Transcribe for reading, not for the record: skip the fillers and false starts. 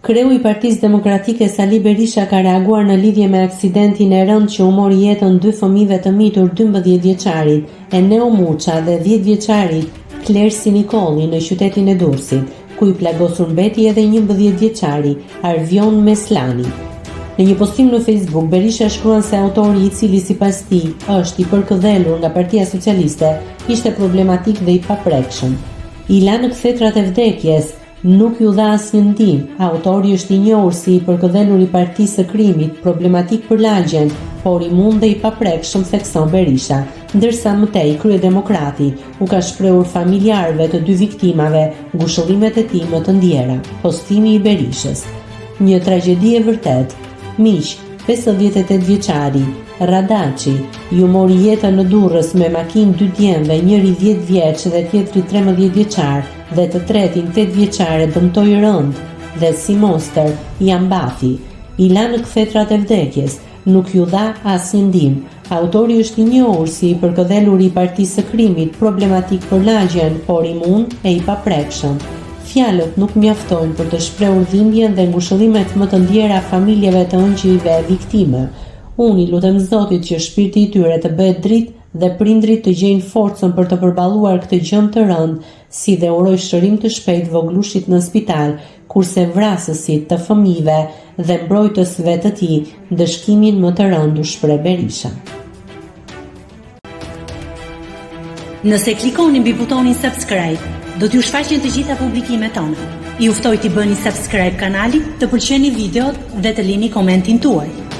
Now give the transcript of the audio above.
Kreu i Partisë Demokratike Sali Berisha ka reaguar në lidhje me aksidentin e rëndë që u mori jetën dy fëmijëve të mitur 12 vjeçarit Eneo Muça dhe 10 vjeçarit Klersi Nikolli në qytetin e Durrësit, ku i plagosur mbeti edhe 11 vjeçari Arvion Meslani. Në një postim në Facebook, Berisha shkruan se autori i cili sipas tij është i përkëdhelur nga Partia Socialiste ishte problematik dhe i paprekshëm. I la në kthetrat e vdekjes, Nuk iu dha asnjë ndihmë. Autori është i njohur si i përkëdhelur i partisë së krimit, problematik për lagjen, por imun dhe i paprekshëm, thekson Berisha. Ndërsa më tej, kryedemokrati u ka shprehur familjarëve të dy viktimave ngushëllimet e tij më të ndjera. Postimi i Berishës. Një tragjedi e vërtetë. Miq, 58 vjeçari, Radaçi, iu mori jetën në Durrës me makinë dy djemve, njëri 10 vjeç dhe tjetri 13 vjeçar, dhe të tretin 8 vjeçar e dëmtoi rëndë dhe si monstër ia mbathi. I la në kthetrat e vdekjes, nuk iu dha asnjë ndihmë. Autori është i njohur si i përkëdheluri i partisë së krimit, problematik për lagjen, por imun e i paprekshëm. Fjalët nuk mjaftojnë për të shprehur dhimbjen dhe ngushëllimet më të ndjera familjeve të ëngjëjve viktima. Unë i lutem Zotit që shpirti i tyre të bëhet dritë dhe prindërit të gjejnë forcën për të përballuar këtë gjëmë të rëndë, si dhe uroj shërim të shpejtë vogëlushit në spital, kurse vrasësit të fëmijëve dhe mbrojtësve të tij, ndëshkimin më të rëndë, u shpreh Berisha. Nëse klikoni mbi butonin subscribe, do t'ju shfaqen të gjitha publikimet tona. Ju ftoj t'i bëni subscribe kanalit, të pëlqeni videot dhe të lini komentin tuaj.